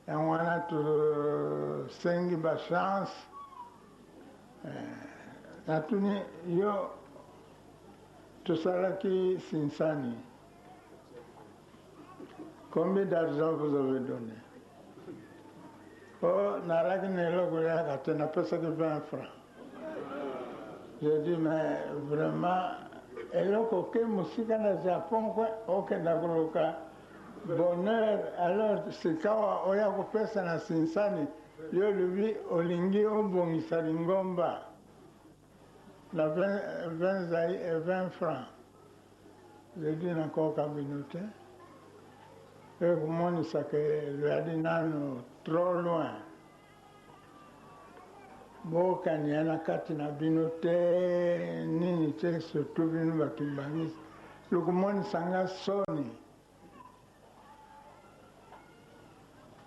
Yango wana tosengi ba chance. Natuni yo tosalaki sinsani combien d'argent vous avez donné? Oh, nalaki na eloko yaka te, napesaki 20 francs. J'ai dit mais vraiment eloko oke mosika na Japon kwe okenda koluka bonheur alors sikawa oya kopesa na sinsani yo olobi olingi obongisa lingomba na 20 20 francs. Je dis nakoka bino te ekomonisa ke loyali nanu trop loin. Bokania na kati na bino te nini te surtout bino ba kimbanguiste lokomonisa nga soni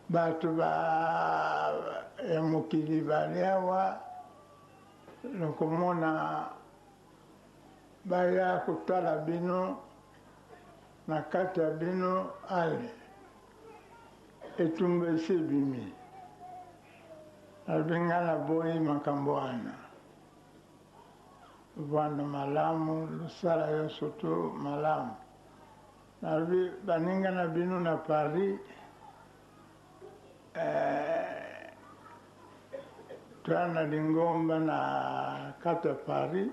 bato ba ya mokili bali awa lokomona baya kotala bino na kati ya bino ale Etumba esi ebimi. Nalobi nga naboyi makambo wana. Vanda malamu, losala yo surtout malamu. Nalobi baninga na bino na Paris eh, toya na lingomba na kati ya Paris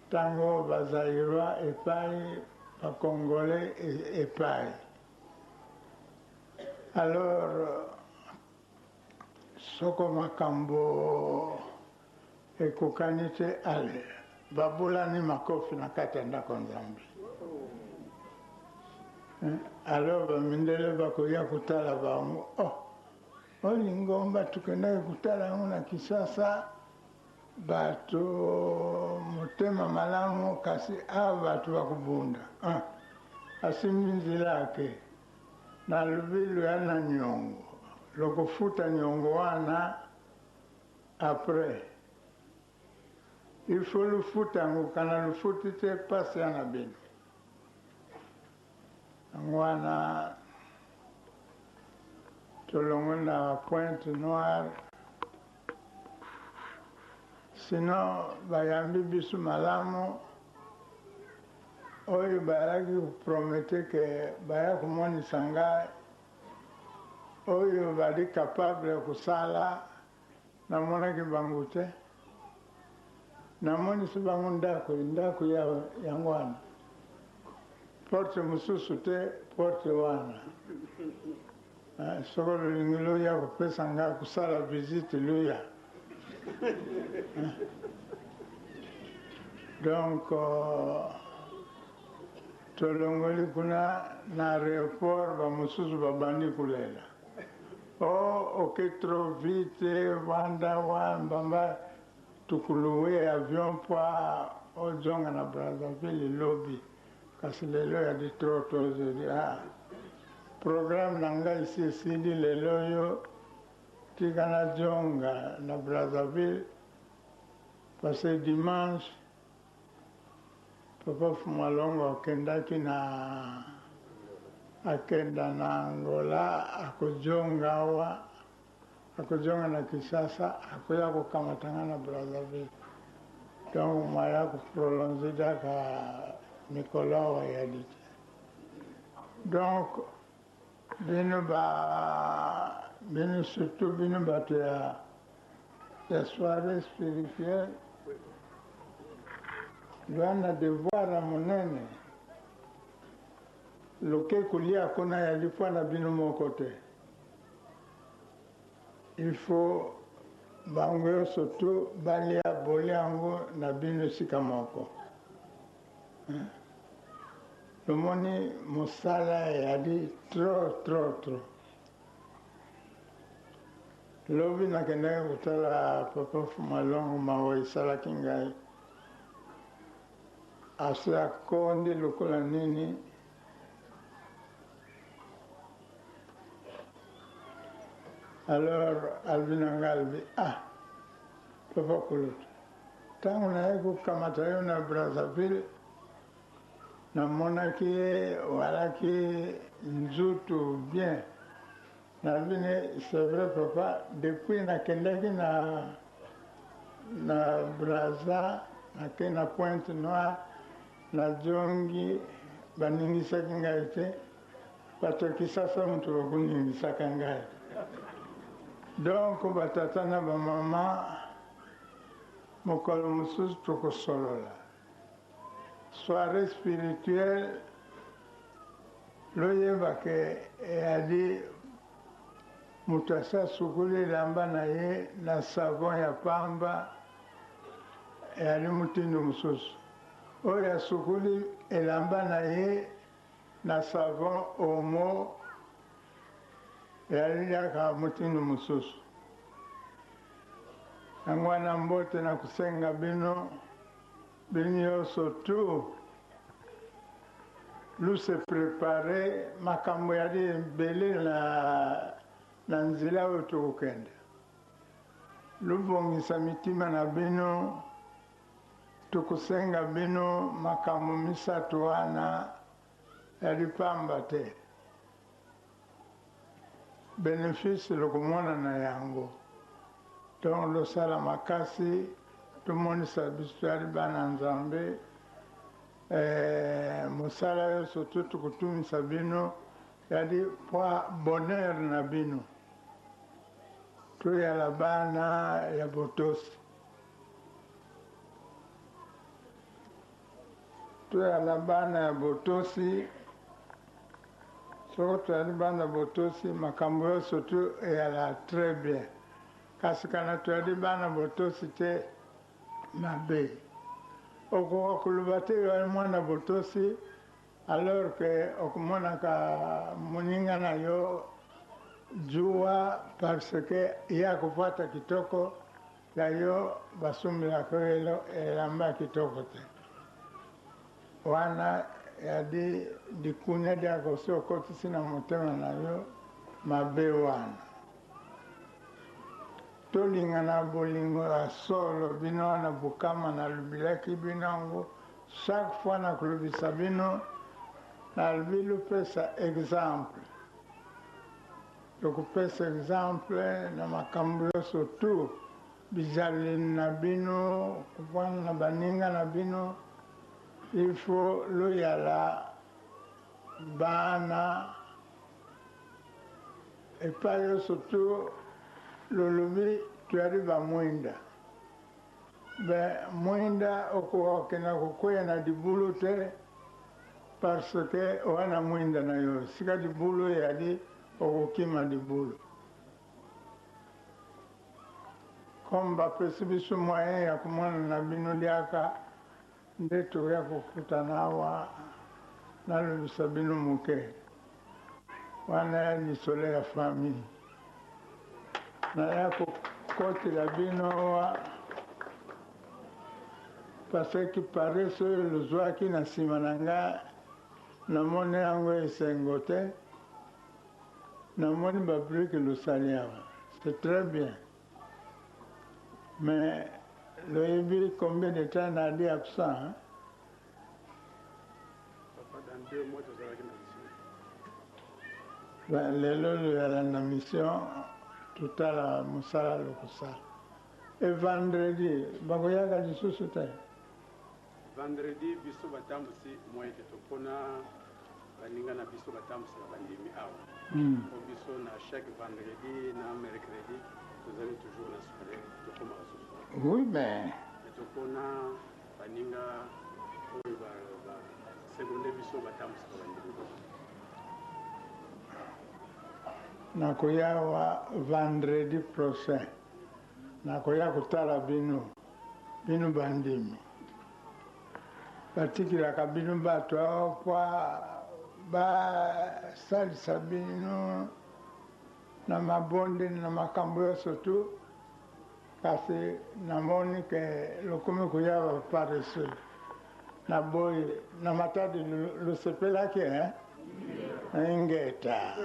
tango ba Zaïrois epai ba Congolais epai. Alors soko makambo ekokani te ale babulani makofi na kati ya ndako ya Nzambe. Alors bamindele bakoya kotala bango, oh oyo lingomba tokendaki kotala yango na Kinshasa, bato motema malamu, kasi awa bato bakobunda. Ah, asimbi nzela ake. Nalobi loya na niongo, lokofuta niongo wana après. Il faut lufuta yango, kana lufuti te pasi ya na bino. Yango wana tolongwe na Pointe Noire, sinon bayambi biso malamu. Oyo bayalaki ko promete ke baya komonisa nga oyo bali capable ya kosala, namonaki bango te. Namonisi bango ndako, ndako ya yango wana, porte mosusu te, porte wana. Soko lolingi loya kopesa nga kosala visite loya. Donc tolongoli kuna na aeroport, ba mosusu babandi kolela. Oh oke trop vite, vanda wa mbamba tukuluwe avion mpo ozonga na Brazzaville lobi. Kasi lelo ya di trop tôt, je dis ah programme na ngai esi esili lelo oyo. Tika nazonga na Brazzaville parce que dimanche papa Fumalongo akendaki na akenda na Angola akozonga awa akozonga na Kinshasa akoya kokamata nga na Brazzaville donc moyen ya ko prolonger kaka mikolo awa eyali te donc Bino ba bino surtout bino bato ya ya soiree spirituelle wana devoir ya monene loke kolia kuna ya lipwa na bino moko te il faut bango nyonso tu balia bolia yango na bino esika moko. Tomoni mosala eyali trop trop trop. Lobi nakendaki kotala papa Fumalongo, mawa esalaki ngai. Asi akondi lokola nini. Alors alobi na ngai, alobi ah papa kulutu, tango naye kokamata yo na Brazzaville, Namonaki ye walaki nzutu bien. Nalobi ne c'est vrai papa, depuis nakendaki na na Brazza, nake na Pointe Noire, nazongi baningisaki ngai te, bato ya Kisasa moto bakoningisaka ngai. Donc ba tata na ba mama, mokolo mosusu tokosolola. Soiree spirituelle loyeba ke eyali moto asi asukoli elamba na ye na savon ya pamba eyali motindo mosusu. Oyo asukoli elamba na ye na savon omo eyali kaka motindo mosusu. Yango wana mbote na kosenga bino bino nyonso tout lu se preparer makambo yali ebele na na nzela oyo tokokende. Lubongisa mitima na bino, tokosenga bino makambo misato wana yali pamba te. Benefice lokomona na yango. Donc losala makasi tomonisa biso toyali bana Nzambe. Eh, mosala yonso to tokotumisa bino yali pwa bonheur na bino. Toyala bana ya botosi. Toyala bana ya botosi. Soko toyali bana botosi, makambo yonso tu eyala très bien. Kasi kana toyali bana botosi te, mabe. Okoka koloba te oyali mwana botosi alors que okomonaka moninga na yo zuwa parce que ye akofata kitoko ya yo basumbelaka yo elamba ya kitoko te. Wana yali likunya liako osi okotisi na motema na yo mabe wana. Tolingana bolingo ya solo bino wana bokama nalobilaki bino yango chaque fois nakolobisa bino nalobi lopesa exemple tokopesa exemple na makambo nyonso tout bizaleli na bino kovanda na baninga na bino il faut loyala bana epai nyonso tout lolobi toyali bamwinda be mwinda okoka kokenda kokweya na libulu te parce que wana mwinda na yo sika libulu eyali okokima libulu. Comme bapesi biso moyen ya komona na bino liaka nde toya kokutana awa nalobisa bino moke wana ya lisolo ya famille naya kokotela bino awa parce que paresse oyo lozwaki na nsima na nga namoni yango esengo te. Namoni ba briques losali awa c'est très bien mais loyebi combien de temps nali absent hein? Papa, dans 2 mois tozalaki na mission. Ba lelo loyala na mission totala mosala lokosala. Et vendredi bakoyaka lisusu te? Vendredi biso batambusi moyen te topona baninga na biso batambusaka bandimi awa po biso na chaque vendredi na mercredi tozali toujours na soiree tokomaka susu awa. Oui mais Mais topona baninga oyo ba ba seconde biso batambusaka bandimi. Nakoya awa vendredi prochain nakoya kotala bino. Bino bandimi, batikelaka bino bato awa mpo basalisa bino na mabondeli na makambo nyonso tu, kasi namoni ke lokomi koya ba paresseux na boye na Matadi losepelaki hein? Ingeta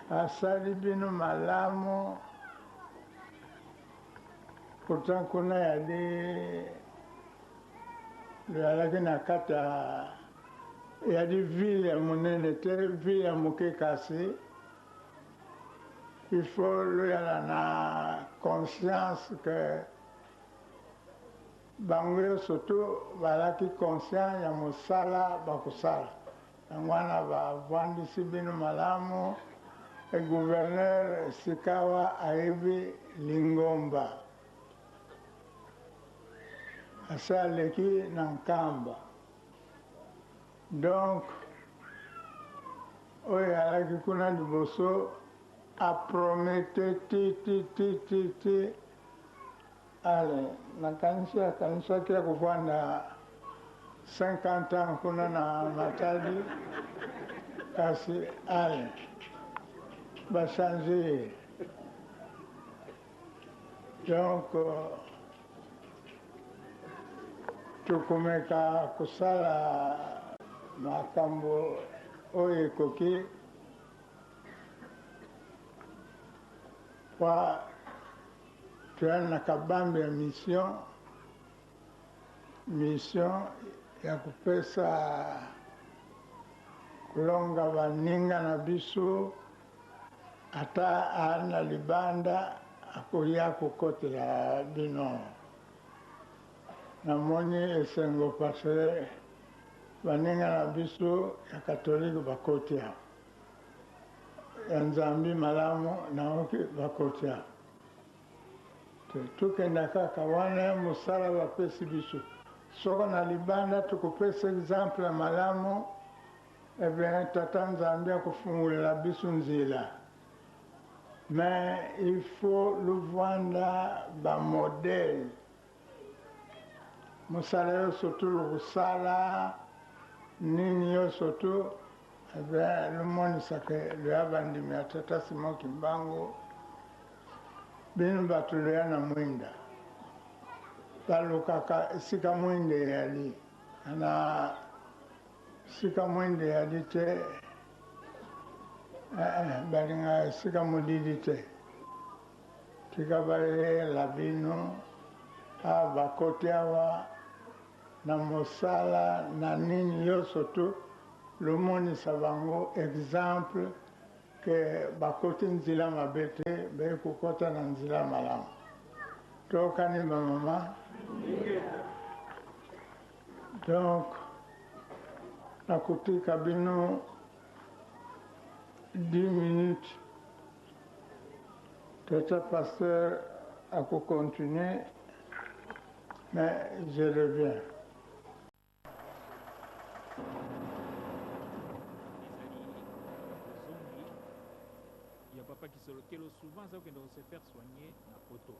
asali bino malamu. Pourtant kuna yali loyalaki na kati ya Eyali ville ya monene te, ville ya moke kasi il faut loyala na conscience que bango nyonso tu balaki conscient ya mosala bakosala. Yango wana bavandisi bino malamu e gouverneur sikawa ayebi lingomba. Asi aleki na Nkamba. Donc oyo alaki kuna liboso a promete ti ti ti ti ti ale nakanisi akanisaki akovanda 50 ans kuna na Matadi kasi ale ba change ye donc Tokomeka kosala makambo oyo ekoki mpo toya na kabambe ya mission, mission ya kopesa kolonga baninga na biso ata a na libanda akoya kokotela bino. Namoni esengo parce baninga na biso ya katolike bakoti awa. Ya Nzambi malamu naoki bakoti awa. Te tokenda kaka wana mosala bapesi biso. Soko na libanda tokopesa exemple ya malamu, eh bien Tata Nzambi akofungolela biso nzela. Mais il faut lovanda ba modèle mosala yoso tu lokosala nini yoso tu eh bien lomonisa ke loya bandimi ya Tata Simon Kimbangu bino bato loya na mwinda balukaka esika mwinda eyali na esika mwinda eyali te. Eh, balingaka esika molili te. Tika bayela bino awa bakoti awa na mosala na nini nyonso tu lomonisa bango exemple ke bakoti nzela mabe te, baye kokota na nzela malamu. Toyokani ba mama? Donc nakotika bino 10 minutes tata pasteur ako continuer mais je reviens. Ezali bozongi ya papa Kisolokelo, souvent aza kokende ko se faire soigner na poto.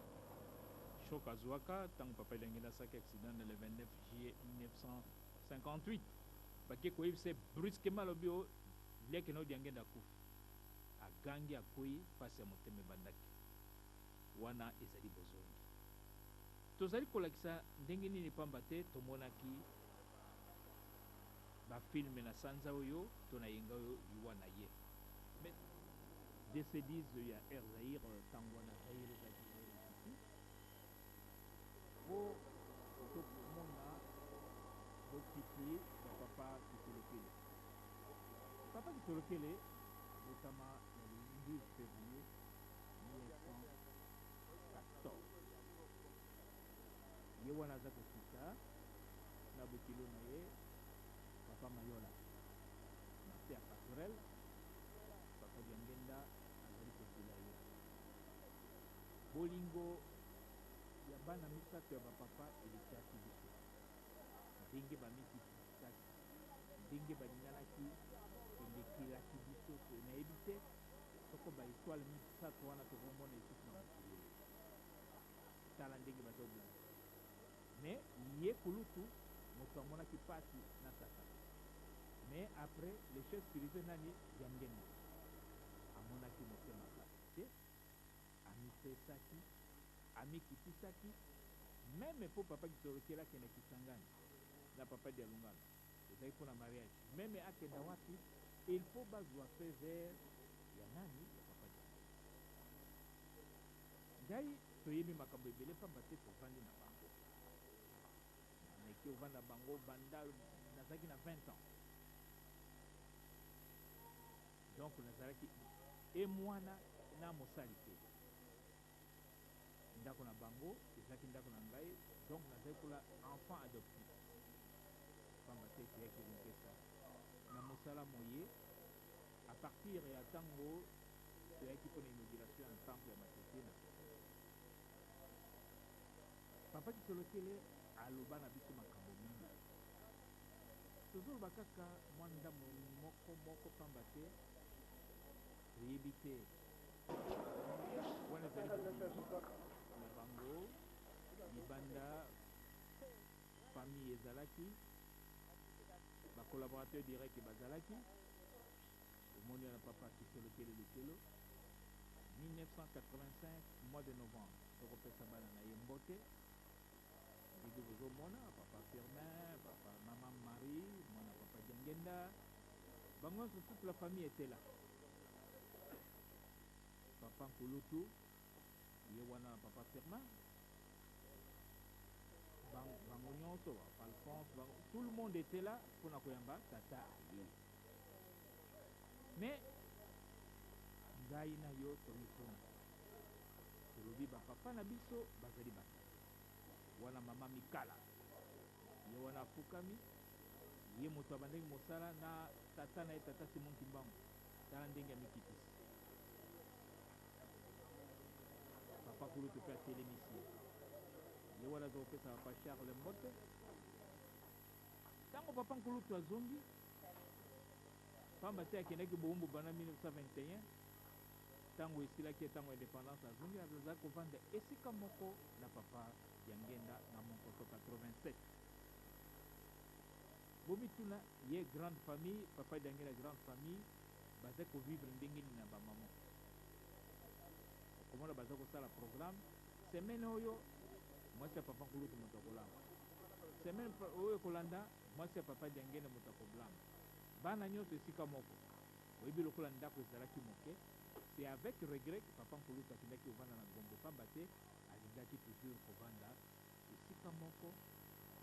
Choc azuaka tango papa Ilengele asalaki accident na le 29 juillet 1958. Bake koyebisa ye brusquement alobi oh leki na yo Diangenda akufi. Agangi akweyi pasi ya motema ebandaki. Wana ezali bozongi. Tozali kolakisa ndenge nini pamba te tomonaki ba films na sanza oyo to na yenga oyo liwa na ye. Mais DC-10 ya Air Zaïre tango wana Zaïre ezalaki Zaïre ekiti po tomona bokiti ya papa Kisolokele. Papa Kisolokele abotama na le 12 fevrier 1914. Ye wana aza kokita na bokilo na ye papa Mayola na se ya passerelle. Papa Diangenda azali kozela ye. Bolingo ya bana misato ya ba papa elekaki biso. Ndenge bamikitisaki, ndenge balinganaki elekelaki biso. Nayebi te soko ba etoiles misato wana tokomona lisusu na mokili oyo. Tala ndenge baza kobunda. Mais ye kulutu moto amonaki pasi na tata. Mais après le chef spirituel nani Diangenda amonaki motema pasi te, amipesaki, amikitisaki meme po papa Kisolokele akende Kisangani na papa Dialungana ezalaki pona mariage meme akenda wapi il faut bazua feu vert ya nani ya papa Diangenda. Ngai toyebi makambo ebele pamba te tovandi na bango. Nameki ovanda bango banda nazalaki na 20 ans. Donc nazalaki e mwana na mosali te. Ndako na bango ezalaki ndako na ngai, donc nazalaki kola enfant adoptif. Pamba te toyaki komipesa na mosala moye à partir ya tango toyaki mpo na inauguration ya temple ya Matete na Papa Kisolokele aloba na biso makambo mingi. Tozoloba kaka mwa ndambo moko moko pamba te toyebi te wana ezali bobimi na bango libanda. Famille ezalaki, ba collaborateurs directs bazalaki. Omoni wana papa Kisolokele Lukelo 1985 mois de novembre, tokopesa bana na ye mbote. Ndenge bozomona papa Firmin, papa mama Marie, mwana papa Diangenda, bango nyonso, toute la famille était là. Papa Nkulutu ye wana, papa Firmin, bango nyonso, papa Alphonse, bango, tout le monde était là mpona koyamba tata aye. Mais ngai na yo tomituna, tolobi bapapa na biso bazali batata wana. Mama Mikala ye wana afukami, ye moto abandaki mosala na tata na ye, tata Simon Kimbangu. Tala ndenge amikitisi. Papa kulutu mpe atelemisi ye, ye wana aza kopesa papa Charles mbote. Ntango papa nkulutu azongi, pamba te akendaki bowumbu banda 1921, ntango esilaki, ntango indépendance, azongi, azalaki kovanda esika moko na papa Diangenda na Monkoto 87. Bomituna ye grande famille, papa Diangenda grande famille, baza kovivre ndenge nini na bamama. Okomona baza kosala programme: semaine oyo mwasi ya papa nkulutu moto akolamba, semaine oyo ekolanda mwasi ya papa Diangenda moto akoblamba, bana nyonso esika moko. Oyebi lokola ndako ezalaki moke, c'est avec regret que papa nkulutu akendaki kovanda na Gombe, pamba te alingaki toujours kovanda esika moko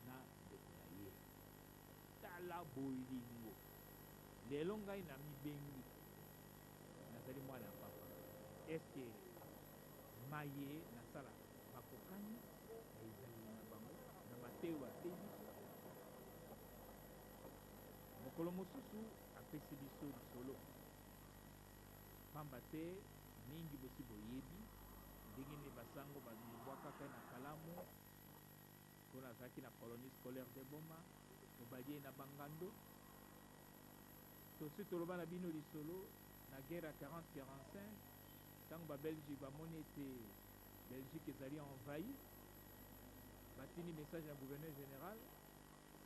na ndeko na ye. Tala bolingo. Lelo ngai na mibengi nazali mwana ya papa, eske maye nasalaka bakokani na ezaleli na bango na mateyo bateyi biso? Mokolo mosusu apesi biso lisolo, pamba te mingi bosi boyebi ndenge nini basango bamibwakaka na kalamu mpona azalaki na colonie scolaire de Boma, tobalie na bangando. Tosi toloba na bino lisolo na guerre ya 40-45, ntango Babelgique bamoni ete Belgique ezali envahi, batindi message na gouverneur général.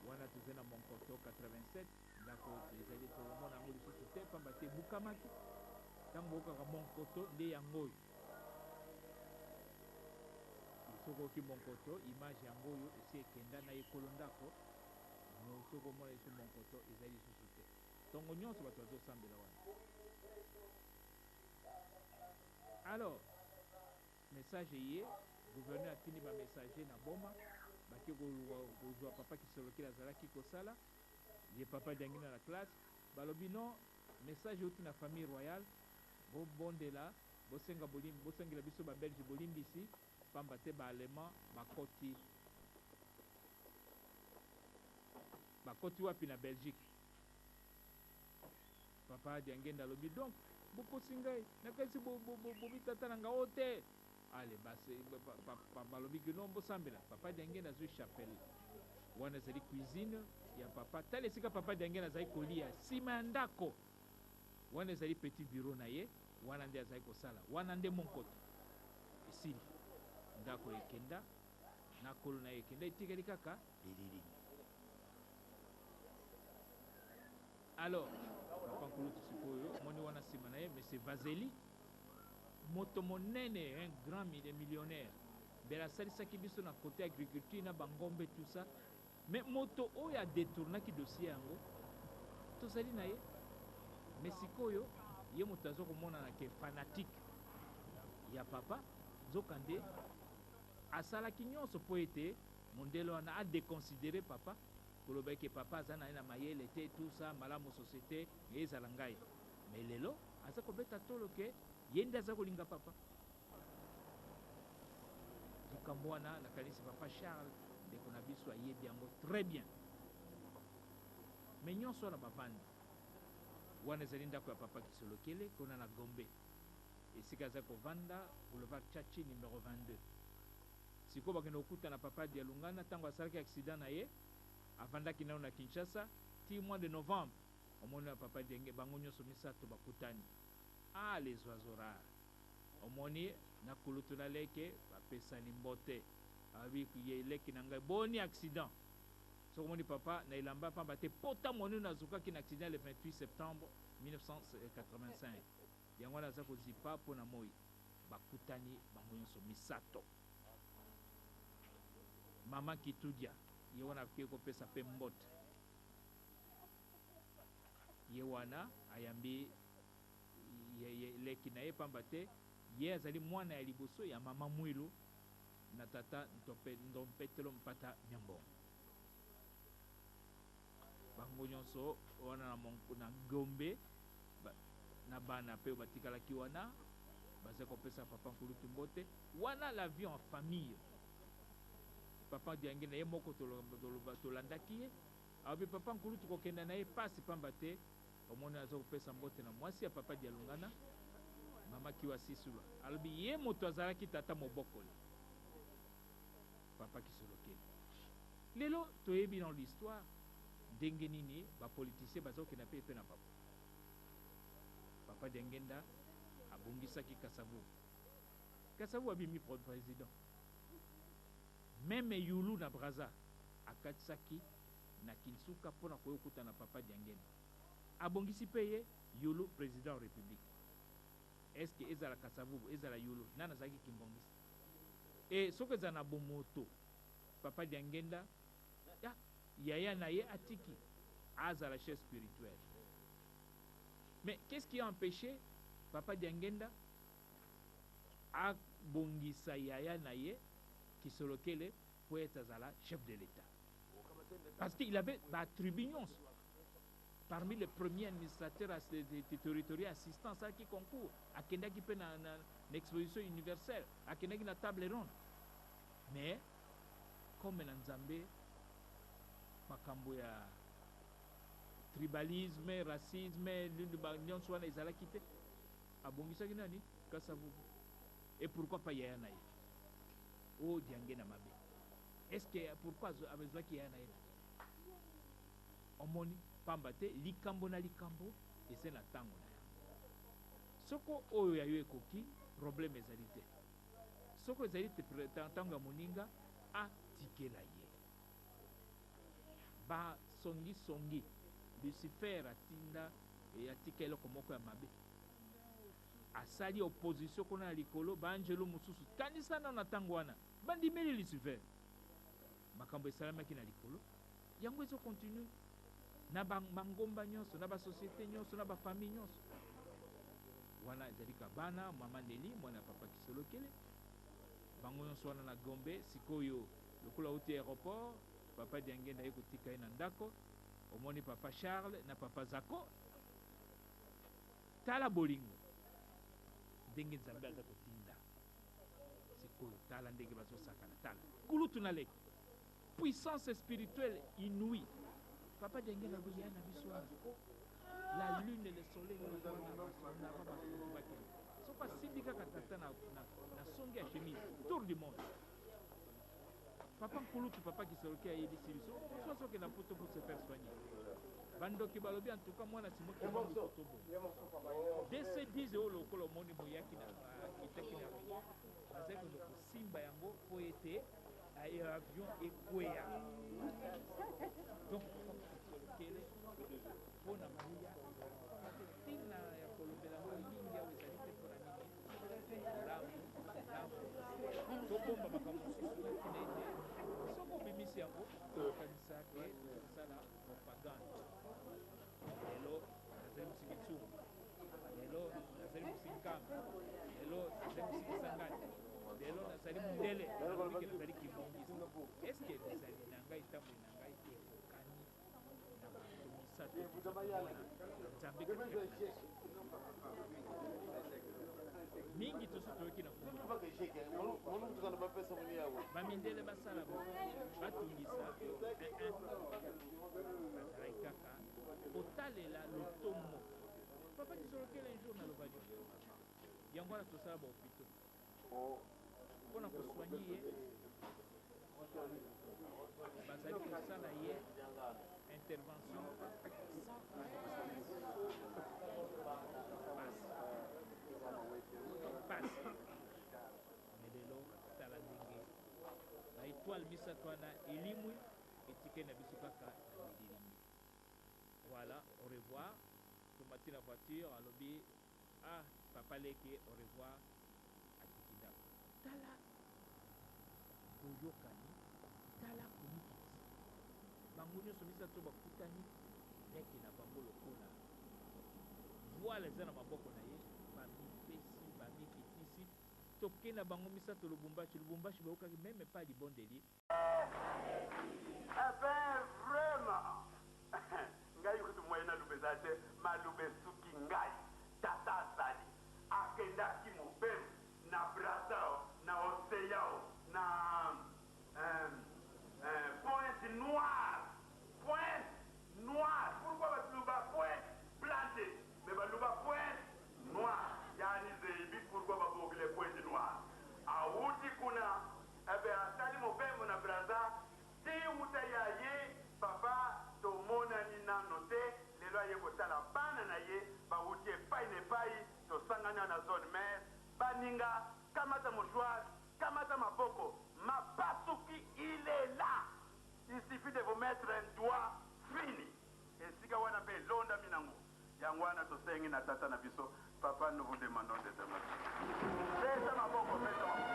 Wana tozali na Monkoto 87, ndako ezali, tokomona yango lisusu te pamba te ebukamaki. Ntango boyokaka Monkoto, nde yango oyo. Soki oyoki Monkoto, image yango oyo esi ekenda na ekolo ndako. Soki omona lisusu Monkoto, ezali lisusu te. Ntongo nyonso bato bazosambela wana. Alors message eye, gouverneur atindi bamessager na Boma, bake kozwa papa Kisolokele azalaki kosala, ye papa Diangina na classe. Balobi non, message euti na famille royale, bobondela, bosenga bolimbi, bosengela biso Babelge bolimbisi, pamba te Baallemand bakoti, bakoti wapi? Na Belgique. Papa Diangenda alobi: donc bokosi ngai, nakanisi bobitata na ngai o te. Ale balobi ke non, bosambela. Papa Diangenda azwi chapelle. Wana ezali cuisine ya papa. Tala esika papa Diangenda azali kolia nsima ya ndako. Wana ezali petit bureau na ye, wana nde azali kosala. Wana nde Monkoto esili, ndako ekenda na kolo na ye ekenda, etikali kaka lilili. Alors papa nkulutu sikoyo omoni wana nsima na ye monsieur Vazeli, moto monene, un grand millionnaire, mbele asalisaki biso na côté agriculture na bangombe, tout ça. Mais moto oyo adetournaki dossier yango tozali na ye, mais sikoyo ye moto aza komonana ke fanatique ya papa, nzokande asalaki nyonso mpo ete mondele wana adéconsidérer papa, koloba eke papa aza na ye na mayele te, tout ça. Malamu société ezala ngai. Mais lelo aza kobeta tolo ke ye nde aza kolinga papa. Likambo wana nakanisi papa Charles ndeko na biso ayebi yango très bien. Mais nyonso wana bavandi wana ezali ndako ya papa Kisolokele kuna na Gombe, esika aza kovanda boulevard Tshatshi numero 22. Sikoyo bakende kokutana papa Dialungana ntango asalaki accident na ye, avandaki nano na Kinshasa ti mois de novembre. Omoni na papa Dienge bango nyonso misato bakutani. Ah, les oiseaux rares. Omoni na kulutu na leke bapesani mbote. Abi ye leki na ngai boni accident. Soki omoni papa na elamba pamba te pota monene nazokaki na accident le 28 septembre 1985. Yango wana aza kozipa mpo na moi. Bakutani bango nyonso misato. Mama Kitudia ye wana akoki kopesa pe mbote. Ye wana ayambi ye, ye, leki na ye pamba te ye azali mwana ya liboso ya mama Mwilu na tata Ntope, Ndompetelo Mpata Nyambongo. Bango nyonso wana na, na Gombe ba, na bana pe batikalaki wana baza kopesa papa nkulutu mbote wana. La vie en famille, papa Diangi na ye moko tolandaki ye alobi papa nkulutu kokenda na ye pasi pamba te omoni aza kopesa mbote na mwasi ya papa Dialungana, mama Kiwa Sisulwa. Alobi ye moto azalaki tata mobokoli papa Kisolokele. Lelo toyebi dans l'histoire ndenge nini bapoliticien baza kokenda mpe na papa. Papa Diangenda abongisaki Kasavubu. Kasavubu abimi président. Même Yulu na Braza akatisaki na Kinsuka mpona koya kokutana na papa Diangenda. Abongisi mpe ye Yulu président ya république. Est ce que ezala Kasavubu, ezala Yulu, nani azalaki kimbongisi? E soki ezala na bomoto, papa Diangenda ya yaya na ye atiki azala chef spirituel. Mais qu'est-ce qui a empêché papa Diangenda abongisa yaya na ye Kisolokele po ete azala chef de l'État? Parce qu'il avait batribu nyonso. Parmi les premiers administrateurs territoriaux assistants asalaki concours, akendaki mpe na exposition universelle, akendaki na table ronde. Mais comme na Nzambe makambo ya tribalisme, racisme, nyonso wana ezalaki te, abongisaki nani? Kasavubu. Et pourquoi pas yaya na ye oyo Diange na mabe? Est ce que pourquoi azwaki yaya na ye? Omoni pamba te likambo na likambo eza na ntango na yango. Soko oyo ya yo ekoki, problème ezali te. Soko ezali te ntango ya moninga, atikela ye. Basongisongi, Lucifer atinda atika eloko moko ya mabe, asali opposition kuna na likolo. Baangelo mosusu, kanisa nano na ntango wana bandimeli Lucifer. Makambo esalamaki na likolo, yango ezocontinue na bangomba nyonso, na basociété nyonso, na bafamille nyonso. Wana ezali ka bana mama Neli, mwana ya papa Kisolokele, bango nyonso wana na Gombe. Sikoyo lokola auti aéroport, papa Diangenda ye kotika ye na ndako. Omoni papa Charles na papa Zako, tala bolingo ndenge Nzambe aza kotinda. Sikoyo tala ndenge bazosakana, tala kulutu na leki, puissance spirituelle inouïe. Papa Diangenda boya na biso wana, la lune, le soleil wana bakende. Soki asimbi kaka tata na songe ya chemise, tour du monde. Papa nkulutu, papa Kisoloki ayebisi biso mosu azokenda poto pour se faire soigner. Bandoki balobi en tout cas mwana simoki tobo DC10 oyo lokola omoni boyaki na akitaki na aéroport, bazali kende kosimba yango mpo ete avion ekweya. Donc papa Kisolokele mpona nguya, ntina ya kolobela yango mingi awa ezali te. Mpona nini? Malamu malamu tobomba makambo mosusu na ntina ete soki obimisi yango, tokanisa ke tozosala propagande. Lelo nazali mosiki Nsungu, lelo nazali mosiki Nkamba, lelo nazali mosiki Sangani, lelo nazali mondele, nalobiki nazali kibongisi. Est-ce ezali na ngai, ntango na ngai ekokani na bato misato? Tozomona Nzambe katikati na biso. Mingi tosi toyoki na kombo na bango. Ba mindele basala bo batungisa eh eh bazalaki kaka kotalela lotomo. Papa Kisolokele un jour nalobaki yango wana tosala ba hopitaux mpo na ko soigner ye bazali kosala ye intervention sans anesthesie. Pasi pasi mais lelo tala ndenge ba etoiles misato wana elimwi etikali na biso kaka na bililingi. Voilà au revoir tomati na voiture alobi ah papa leke au revoir atiki ndako. Tala boyokani tala komikitisa bango nionso misato bakutani leke na bango lokola voile eza na maboko na ye bamipesi bamikitisi toke na bango misato Lubumbashi Lubumbashi bayokaki meme pas libondeli. Eh ben vraiment ngai kutu moyen naloba eza te maloba esuki ngai tata azali akendaki mobembo na Brazza o na ocean o na eh eh pointe noire pointe noire pourquoi baluba pointe blanc te mais baluba pointe noire yani zeyibi pourquoi babokile pointe noire awuti kuna Eh ben asali mobembo na Brazza ti wuta ye aye papa tomonani nano te lelo aye kotala bana na ye bawuti epayi na epayi tosangani awa na zone mère baninga kamata mouchoir kamata maboko mapasuki il est là il suffit de vous mettre un doigt fini esika wana pe elondami nango yango wana tosengi na tata na biso papa nous vous demandons de pesa maboko pesa maboko.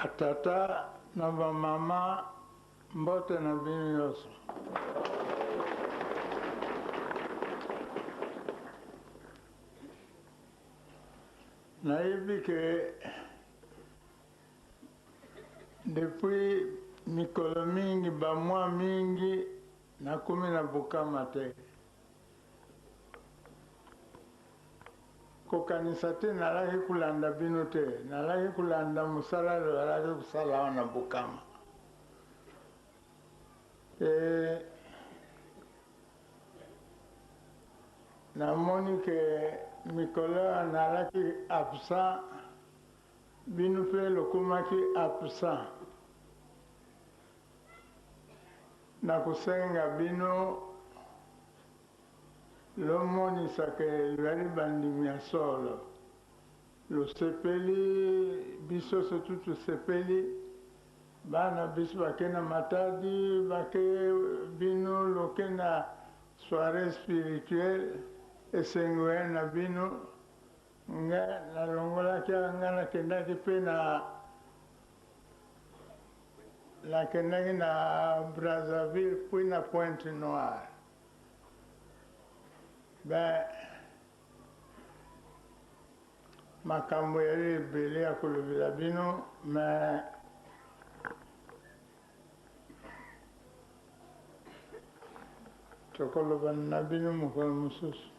Batata na bamama, mbote na bino nyonso. Nayebi ke depuis mikolo mingi, bamwa mingi, nakomi na Bukama te. Kokanisa te nalaki kolanda bino te, nalaki kolanda mosala lozalaki kosala awa na Bukama. E, namoni ke mikolo oyo nalaki absent, bino mpe lokomaki absent. Nakosenga bino lomonisa ke lozali bandimi ya solo. Losepeli, biso surtout tosepeli, bana biso bake na Matadi, bake bino loke na soiree spirituelle, esengo ya na bino. Nga nalongolaki awa, nga nakendaki mpe na nakendaki na Brazzaville puis na Pointe Noire. Ben makambo yali ebele ya kolobela bino, mais tokolobana na bino mokolo mosusu.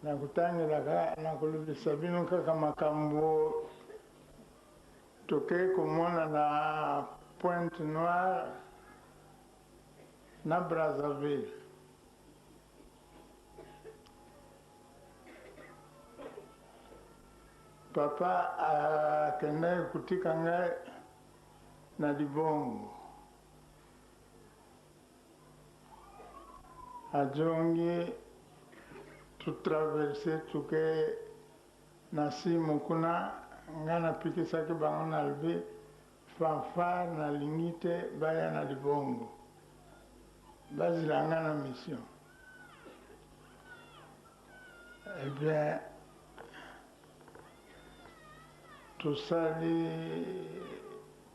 Nakotangelaka, nakolobisa bino kaka makambo tokei komona na Pointe Noire na Brazzaville. Papa akendaki kotika ngai na libongo. Azongi, totraverse toke na Simu kuna, ngai napikisaki bango nalobi fanfare nalingi te baya na libongo, bazela ngai na mission. Eh bien, tosali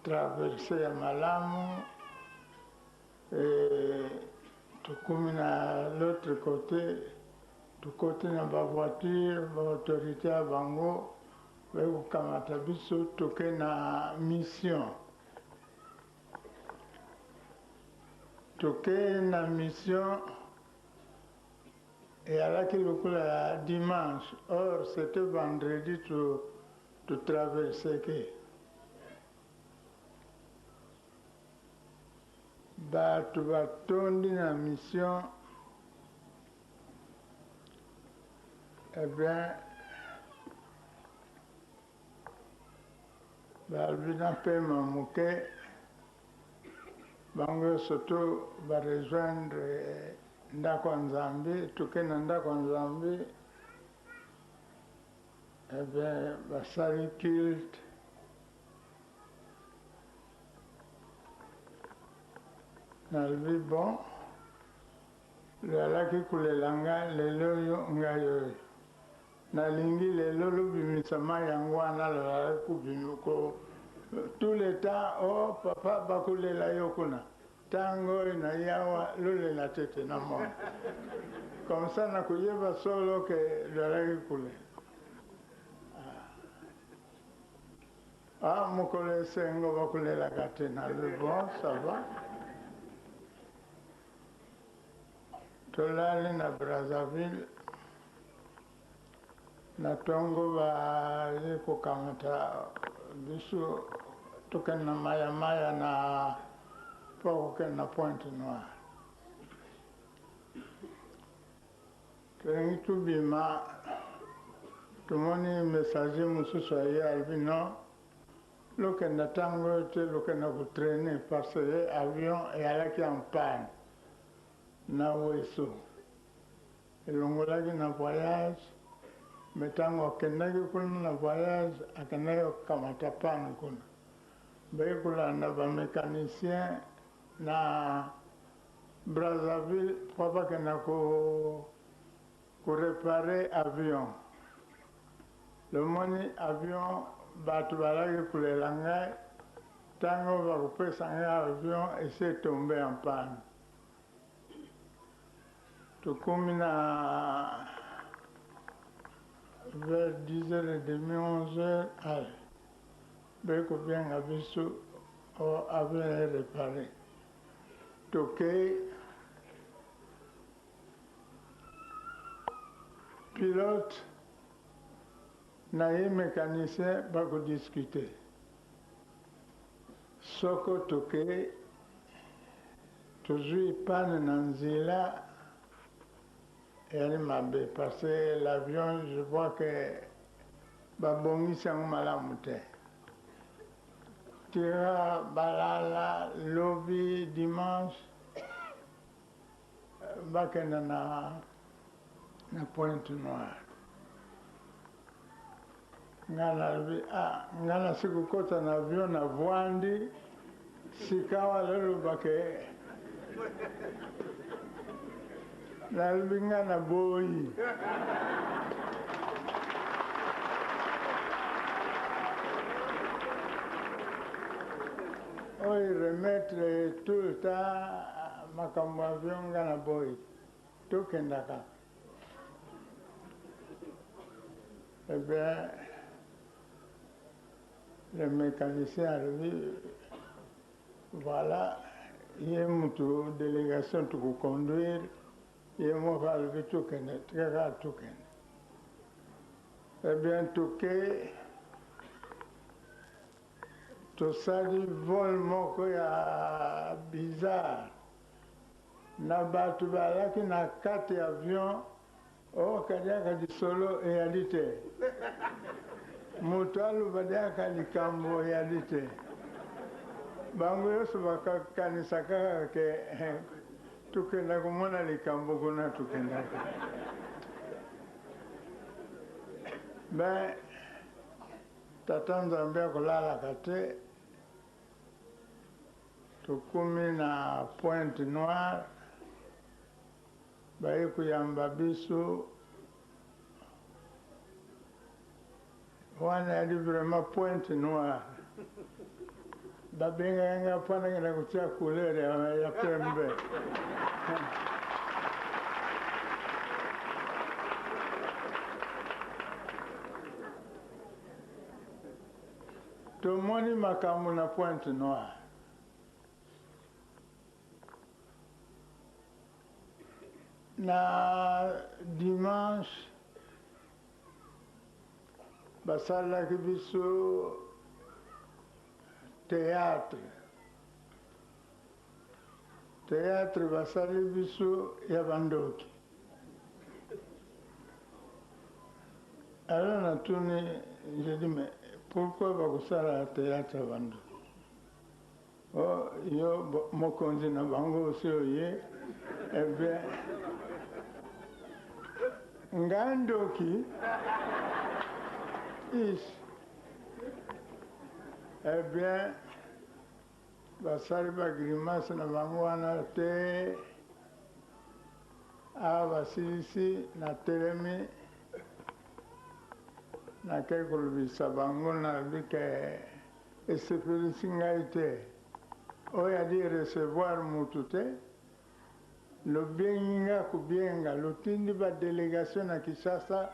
traverse ya malamu et tokomi na l'autre côté, tokoti na ba voiture, ba autorité ya bango baye kokamata biso, toke na mission. Toke na mission eyalaki lokola ya dimanche, or c'était vendredi to traverseki. Bato batondi na mission, eh bien balobi na pema moke, bango nyonso to ba rejoindre ndako ya Nzambe, toke na ndako ya Nzambe, eh bien basali culte. Nalobi bon, lozalaki kolela nga lelo oyo ngai oyo nalingi lelo lobimisa mai yango wana lozalaki kobima ko tout le temps oh papa bakolela yo kuna ntango oyo naye awa lolela te te namona comme ça nakoyeba solo ke lozalaki kolela. Ah mokolo esengo bakolelaka te na le bon ça va. Tolali na Brazzaville na tongo baye kokamata biso tokende na Maya-Maya na mpo kokende na Pointe Noire. Tolingi tobima, tomoni messager mosusu aye, alobi non, lokenda ntango oyo te, lokenda kotraine parce que avion eyalaki en panne na Ouesso, elongolaki na voyage, mais ntango akendaki kuna na voyage, akendaki kokamata panne kuna, baye kolanda ba mecanicien na Brazzaville po bakenda ko ko reparer avion. Lomoni avion bato balaki kolela ngai, ntango bakopesa ngai avion esi etombe en panne. Tokomi na vers 10h30, 11h, allez, baye kobenga biso o avion e repare. Tokei, pilote na ye mecanicien bako discuter. Soko tokei tozui panne na nzela eyali mabe parce que l'avion je vois que babongisi yango malamu te. Tira balala lobi dimanche bakenda na na Pointe Noire. Nga nalobi ah nga nasi kokota na avion na vuandi sikawa loloba ke nalobi nga na boyi. Oyo remettre tout le temps makambo avion nga na boyi tokenda kaka. Eh bien le mecanicien alobi voilà ye mutu delegation toko conduire ye moko alobi tokende tika kaka tokende. Eh bien toke tosali vol moko ya bizarre na batu bazalaki na kati ya avion. Oh kadiaka lisolo eyali te. Moto aloba diaka likambo eyali te. Bango yonso bakakanisa kaka ke tokenda komona likambo kuna tokendaki. Mais Tata Nzambe akolalaka te. Tokomi na Pointe Noire. Baye koyamba biso wana yali vraiment pointe noire babengaka nga mpo nakenda kotia couleur ya pembe. Tomoni makambo na pointe noire. Na dimanche basalelaki biso theatre, theatre basali biso ya ba ndoki. Alors natuni, je dis mais pourquoi bakosala theatre ya ba ndoki? Oh yo mokonzi na bango osi oye eh bien nga ndoki ish eh bien basali ba grimace na bango wana te awa basilisi na telemi nakei kolobisa bango nalobi ke Esepelisi ngai te. Oyo ali recevoir mutu te, lobengi nga kobienga, lotindi ba delegation na Kinshasa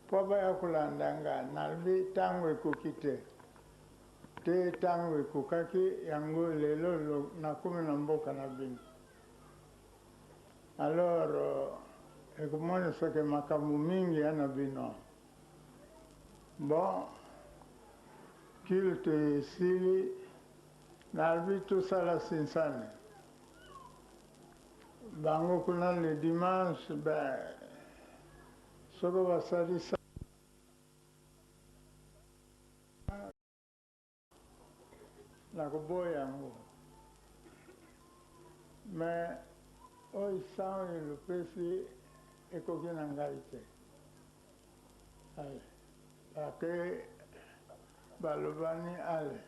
po baya kolanda nga. Nalobi tango ekoki te. Te tango ekokaki, yango lelo nakomi na mboka na bino. Alors ekomonisa ke makambo mingi ya na bino. Bon, culte esili, nalobi tosala sinsani. Bango kuna le dimanche, ben, soko basali nakoboya yango. Mais oyo sang oyo lopesi ekoki na ngai te. Allez, bake balobani allez,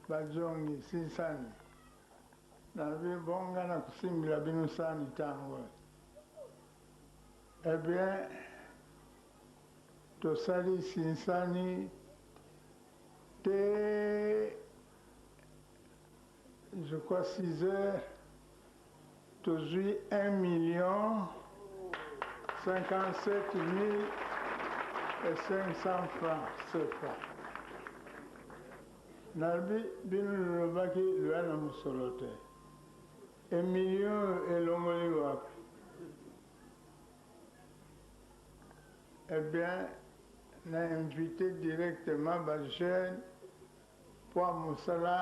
bazongi sinsani. Nalobi bon nga nakosimbila bino sani tango oyo. Eh bien, tosali sinsani. Te je crois 6 heures tozwi 1 million 57 mille et 500 francs CFA. Nalobi bino lolobaki loya na mosolo te. E million elongoli wapi? Eh bien na invite directement ba jeunes po mosala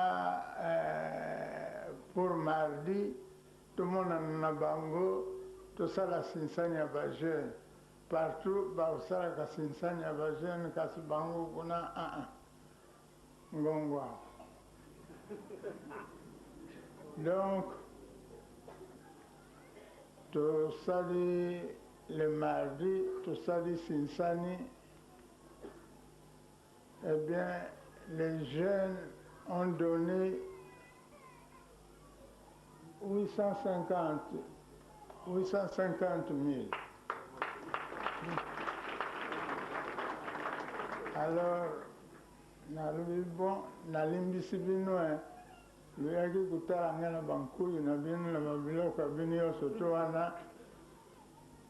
pour mardi tomonana na bango tosala sinsani ya ba jeunes partout basalaka sinsani ya ba jeunes kasi bango kuna ah ah ngongwa donc tosali le mardi tosali sinsani. Eh bien, les jeunes ont donné 850, 850 000. Alors, nalobi bon, nalimbisi bino loyaki kotala ngai na bankuyu na bino na babiloko ya bino nyonso to wana,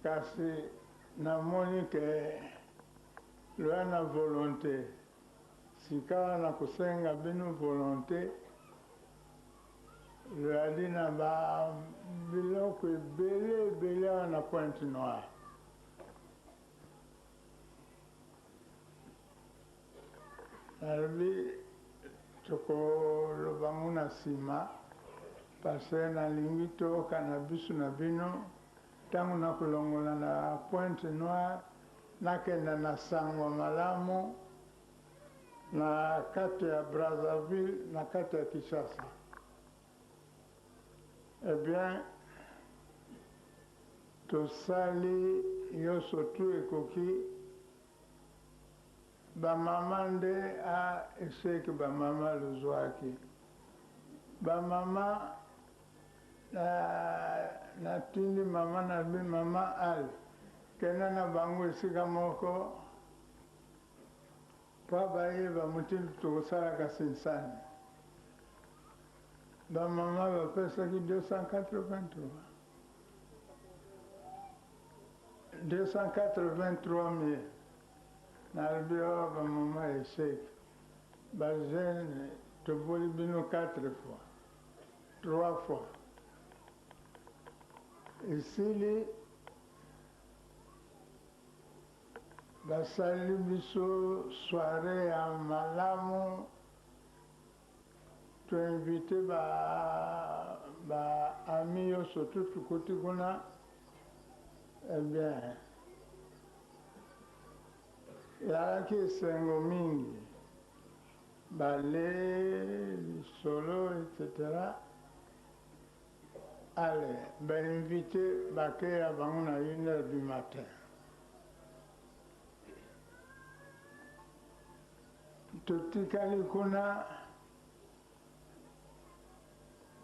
kasi namoni ke loya na volonté. Sika nakosenga bino volonté, loyali na ba biloko ebele ebele awa na Pointe Noire. Nalobi tokoloba ngo na nsima parce que nalingi toyokana biso na bino ntango nakolongola na Pointe Noire nakenda na sango malamu na kati ya Brazzaville na kati ya Kinshasa. Eh bien, tosali nyonso tu ekoki. Bamama nde a eseki bamama lozwaki bamama natindi mama nalobi mama ale kenda na bango esika moko mpo bayeba motindo tokosalaka sinsani. Bamama bapesaki 283 283 mille. Nalobi awa bamama eseki bajeune toboli bino 4 fois 3 fois esili. Basali biso soirée ya malamu, toinvite ba ba amis nyonso tu tukuti kuna. Eh bien, ezalaki esengo mingi, bale lisolo etc. Ale bainvite bakeya bango na 1 heure du matin. Totikali kuna.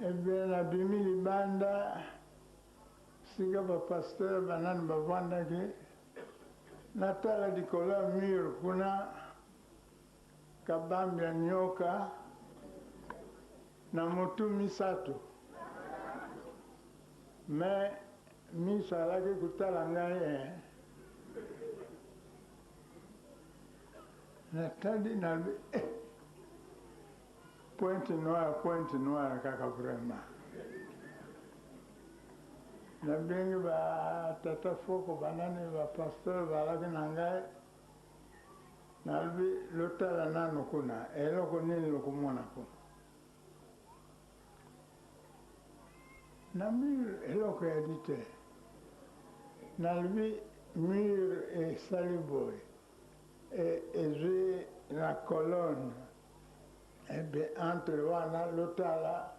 Eh bien, nabimi libanda sika bapasteur banani bavandaki, natala likolo ya mur kuna kabambi ya nyoka na motu misato, me miso alaki kotala ngai eh. Natali nalobi eh, Pointe Noire, Pointe Noire kaka vraiment. Nabengi ba tata foko banani ba pasteur balaki na ngai, nalobi lotala nanu kuna eloko nini lokomona kuna na mur, eloko yali te. Nalobi mur esali boye, ezwi na colonne ebe entre wana, lotala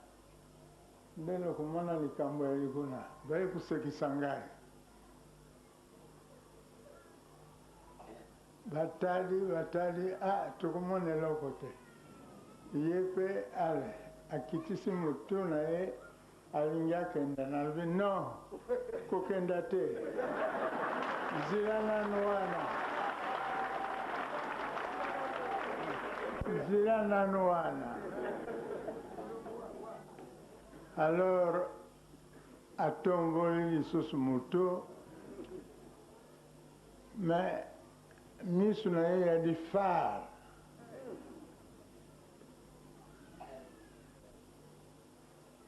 nde lokomona likambo yali kuna. Baye kosekisa ngai, batali batali, ah, tokomona eloko te. Ye mpe ale akitisi motu na ye, alingi akenda. Nalobi non, kokenda te, zila nanu wana. Nzela nanu wana. Alors atomboli lisusu moto mais misu na ye ya di phare.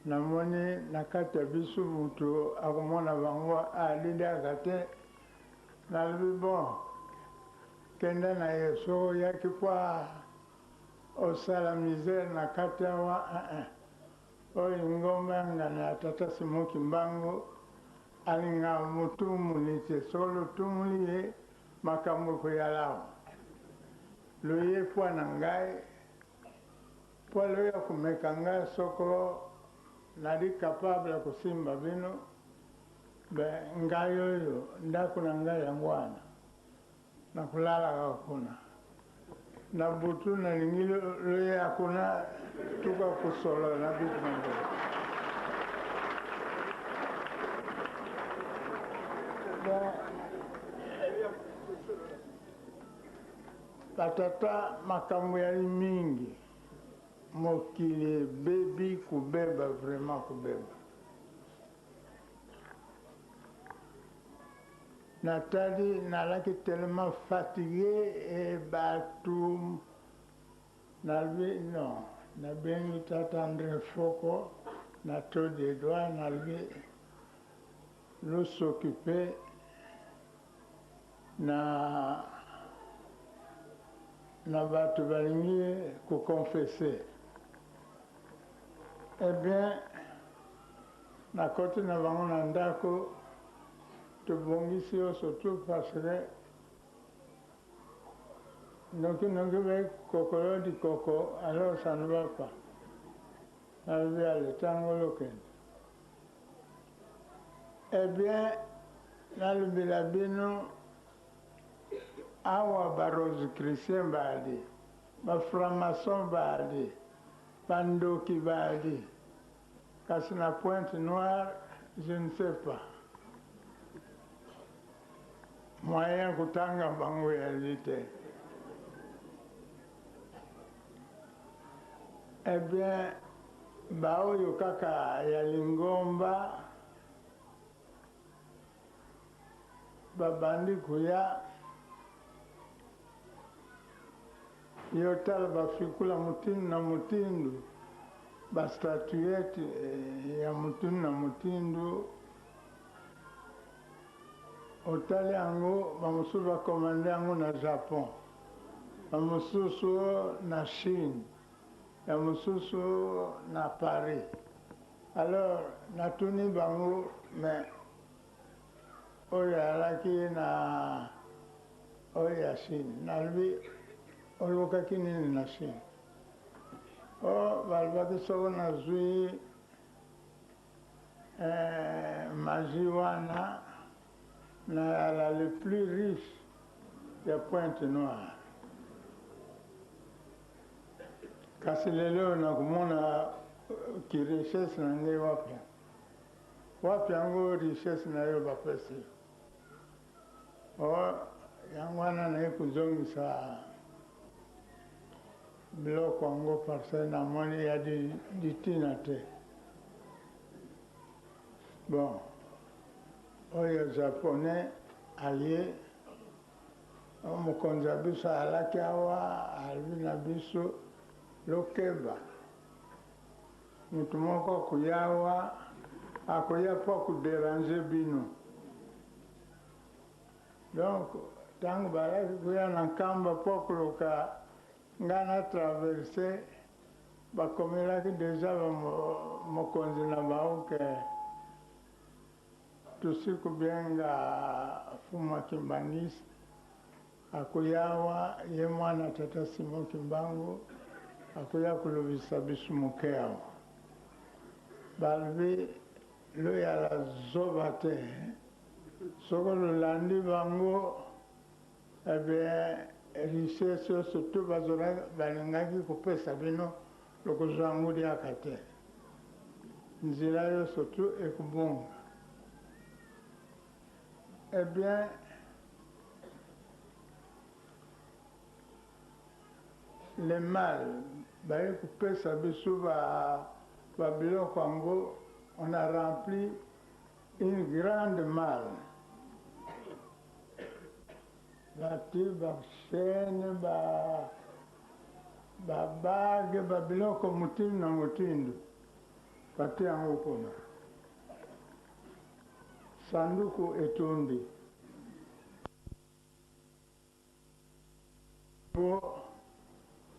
Namoni na kati ya biso mutu akomona bango alidaka te. Nalobi bon kenda na ye soki oyaki po osala misère na kati awa eh oyo lingomba ya ngana ya tata Simon Kimbangu alingaka motumuli te soki lotumuli ye makambo ekoyala awa loye pua na ngai Po aloya komeka nga soko nali capable ya kosimba bino, ben ngai oyo ndako na ngai yango wana, nakolalaka kuna. Na butu nalingi loya kuna tuka kosolola na biso na mbele. Ben, Ba tata makambo yali mingi mokili ebebi kobeba vraiment kobeba natali nalaki tellement fatigue et batu nalobi non nabengi tata Andre Foko na Todi Edouard nalobi lo s'occuper Na na batu balingi ko confesser eh bien nakoti na bango na ndako tobongisi yoso tout parce que noki noki be kokolo di koko alors ça ne va pas nalobi ale tango lokende Eh bien nalobela bino awa ba rosicruciens baali, ba franc-maçons baali, ba ndoki baali kasi na pointe noire je ne sais pas moyen ya kotanga bango ezali te. Eh bien Baoyo kaka ya lingomba babandi koya, yo tala ba fikula motindo na motindo, ba statuettes ya motindo na motindo, otali yango, ba mosusu ba commander yango na Japon, ba mosusu na Chine. Ya mosusu na Paris. Alors natuni bango mais oyo alaki na oyo ya Chine nalobi olukaki nini na Chine? Oh balobaki soko nazui eh, magie wana nayala le plus riche ya Pointe Noire. Kasi lelo oyo nakomona ki richesse na ngai wapi yango? Wapi yango richesse na yo bapesi yo? Oh, yango wana naye kozongisa biloko yango parce que namoni ya litina te. Bon, oyo japonais aye Mokonzi wa biso alaki awa, alobi na biso, Lokeba, moto moko akoya awa, akoya mpo akoderanger bino. Donc, tango balaki koya na Nkamba mpo akoloka ngai na traverser, bakomelaki dejà ba mokonzi na bango que Tosi kobenga Fuma Kimbanguiste akoya awa, ye mwana tata Simon Kimbangu akoya kolobisa bisu moke awa. Balobi loyala zoba te, soko lolandi bango eh bien richesse yoso tout balingaki kopesa bino lokozwa yango liaka te. Nzela yoso tout ekobonga. Eh bien, Le mal baye kopesa biso ba ba biloko yango on a rempli une grande malle bati ba chaine ba ba bague ba biloko motindo na motindo bati yango kuna sanduku etondi. Po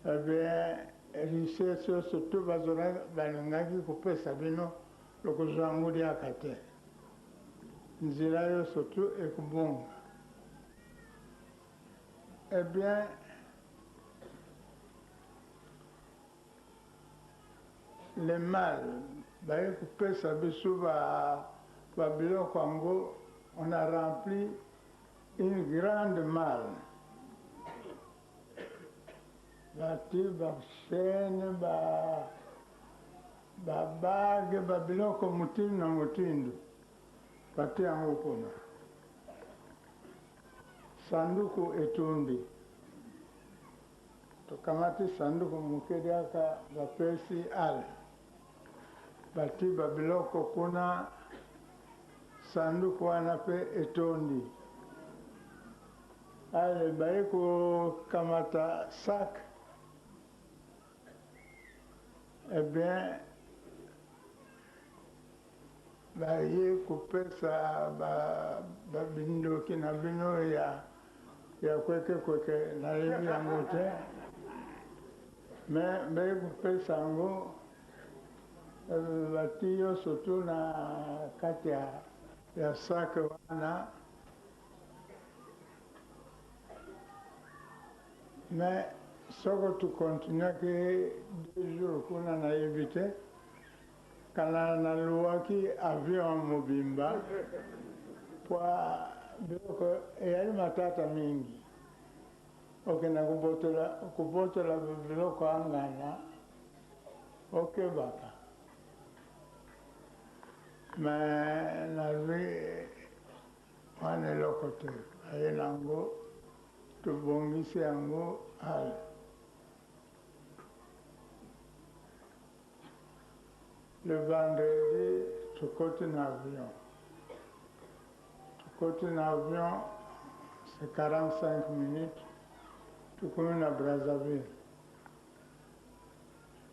eh bien richesse nionso tout balingaki kopesa bino lokozua yango liaka te. Nzela nionso tout ekobonga. Eh bien le mal baye kopesa biso ba biloko yango on a rempli Une grande malle bati ba chaine ba ba bague ba biloko motindo na motindo bati yango kuna sanduku etundi tokamati sanduku moke diaka bapesi ale bati ba biloko kuna Sanduku wana pe etondi. Allez baye kokamata sac eh bien baye kopesa ba bindoki na bino ya ya kweke kweke nayebi yango te mais baye kopesa yango Bati yo surtout na kati ya sac wana mais soko tu continuaki deux jours kuna nayebi te kana naluwaki avion mobimba po biloko eyali matata mingi okenda kobotola biloko ya ngana Okebaka mais nazui wana eloko te baye nango tobongisi yango alle le vendredi tokoti na avion tokoti na avion c'est 45 minutes tokomi na Brazzaville.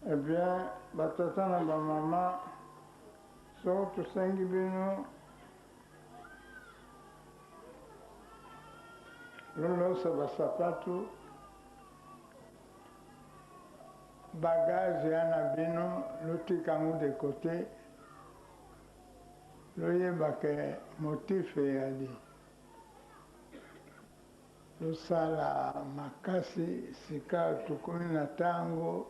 Eh bien ba tata na ba mama soko tosengi bino lolosa ba sapatu bagage ya na bino lotika yango de cote loyeba ke motif eyali. Tosala makasi sika tokomi na tango